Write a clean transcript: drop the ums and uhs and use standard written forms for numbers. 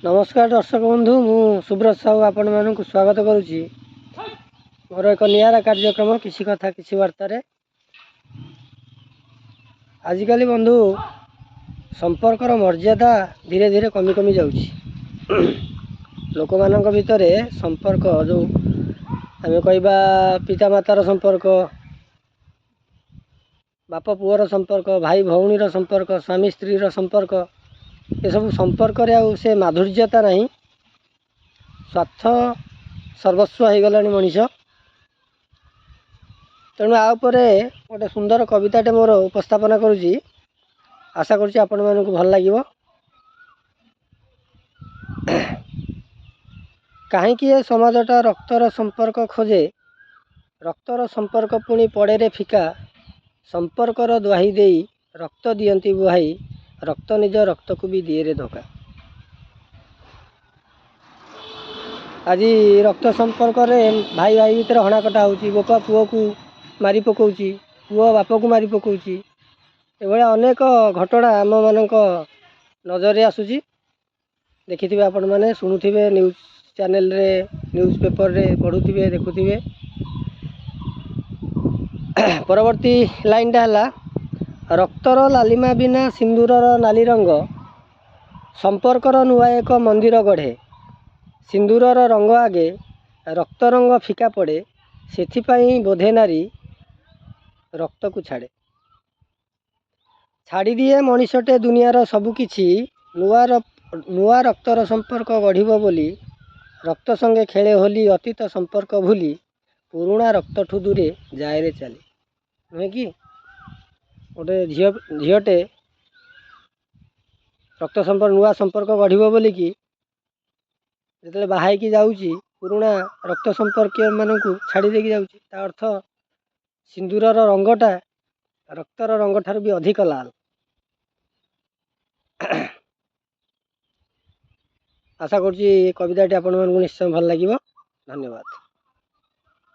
ନମସ୍କାର ଦର୍ଶକ ବନ୍ଧୁ, ମୁଁ ସୁବ୍ରତ ସାହୁ ଆପଣମାନଙ୍କୁ ସ୍ୱାଗତ କରୁଛି ମୋର ଏକ ନିଆରା କାର୍ଯ୍ୟକ୍ରମ କିଛି କଥା କିଛି ବାର୍ତ୍ତାରେ। ଆଜିକାଲି ବନ୍ଧୁ, ସମ୍ପର୍କର ମର୍ଯ୍ୟାଦା ଧୀରେ ଧୀରେ କମି କମି ଯାଉଛି। ଲୋକମାନଙ୍କ ଭିତରେ ସମ୍ପର୍କ ଯେଉଁ ଆମେ କହିବା, ପିତାମାତାର ସମ୍ପର୍କ, ବାପ ପୁଅର ସମ୍ପର୍କ, ଭାଇ ଭଉଣୀର ସମ୍ପର୍କ, ସ୍ୱାମୀ ସ୍ତ୍ରୀର ସମ୍ପର୍କ, ଏସବୁ ସମ୍ପର୍କରେ ଆଉ ସେ ମାଧୁର୍ଯ୍ୟତା ନାହିଁ। ସ୍ୱାର୍ଥ ସର୍ବସ୍ୱ ହେଇଗଲାଣି ମଣିଷ। ତେଣୁ ଆ ଉପରେ ଗୋଟେ ସୁନ୍ଦର କବିତାଟେ ମୋର ଉପସ୍ଥାପନା କରୁଛି। ଆଶା କରୁଛି ଆପଣମାନଙ୍କୁ ଭଲ ଲାଗିବ। କାହିଁକି ଏ ସମାଜଟା ରକ୍ତର ସମ୍ପର୍କ ଖୋଜେ, ରକ୍ତର ସମ୍ପର୍କ ପୁଣି ପଡ଼େରେ ଫିକା। ସମ୍ପର୍କର ଦ୍ୱାହି ଦେଇ ରକ୍ତ ଦିଅନ୍ତି ବୁହାଇ, ରକ୍ତ ନିଜ ରକ୍ତକୁ ବି ଦିଏରେ ଧୋକା। ଆଜି ରକ୍ତ ସମ୍ପର୍କରେ ଭାଇ ଭାଇ ଭିତରେ ହଣାକଟା ହେଉଛି, ବୋପା ପୁଅକୁ ମାରି ପକାଉଛି, ପୁଅ ବାପକୁ ମାରି ପକାଉଛି। ଏଭଳିଆ ଅନେକ ଘଟଣା ଆମମାନଙ୍କ ନଜରରେ ଆସୁଛି। ଦେଖିଥିବେ ଆପଣମାନେ, ଶୁଣୁଥିବେ, ନ୍ୟୁଜ୍ ଚ୍ୟାନେଲରେ, ନ୍ୟୁଜ୍ ପେପରରେ ପଢ଼ୁଥିବେ, ଦେଖୁଥିବେ। ପରବର୍ତ୍ତୀ ଲାଇନଟା ହେଲା, ରକ୍ତର ଲାଲିମା ବିନା ସିନ୍ଦୁରର ନାଲି ରଙ୍ଗ ସମ୍ପର୍କର ନୂଆ ଏକ ମନ୍ଦିର ଗଢ଼େ। ସିନ୍ଦୁରର ରଙ୍ଗ ଆଗେ ରକ୍ତ ରଙ୍ଗ ଫିକା ପଡ଼େ, ସେଥିପାଇଁ ବୋଧେ ନାରୀ ରକ୍ତକୁ ଛାଡ଼େ। ଛାଡ଼ିଦିଏ ମଣିଷଟେ ଦୁନିଆର ସବୁକିଛି, ନୂଆ ରକ୍ତର ସମ୍ପର୍କ ଗଢ଼ିବ ବୋଲି। ରକ୍ତ ସଙ୍ଗେ ଖେଳେ ହୋଲି, ଅତୀତ ସମ୍ପର୍କ ଭୁଲି ପୁରୁଣା ରକ୍ତଠୁ ଦୂରେ ଯାଏରେ ଚାଲି। ନୁହେଁ କି? ଗୋଟେ ଝିଅଟେ ରକ୍ତ ସମ୍ପର୍କ, ନୂଆ ସମ୍ପର୍କ ଗଢ଼ିବ ବୋଲିକି ଯେତେବେଳେ ବାହା ହେଇକି ଯାଉଛି, ପୁରୁଣା ରକ୍ତ ସମ୍ପର୍କୀୟମାନଙ୍କୁ ଛାଡ଼ି ଦେଇକି ଯାଉଛି। ତା ଅର୍ଥ ସିନ୍ଦୁରର ରଙ୍ଗଟା ରକ୍ତର ରଙ୍ଗଠାରୁ ବି ଅଧିକ ଲାଲ। ଆଶା କରୁଛି ଏ କବିତାଟି ଆପଣମାନଙ୍କୁ ନିଶ୍ଚୟ ଭଲ ଲାଗିବ। ଧନ୍ୟବାଦ।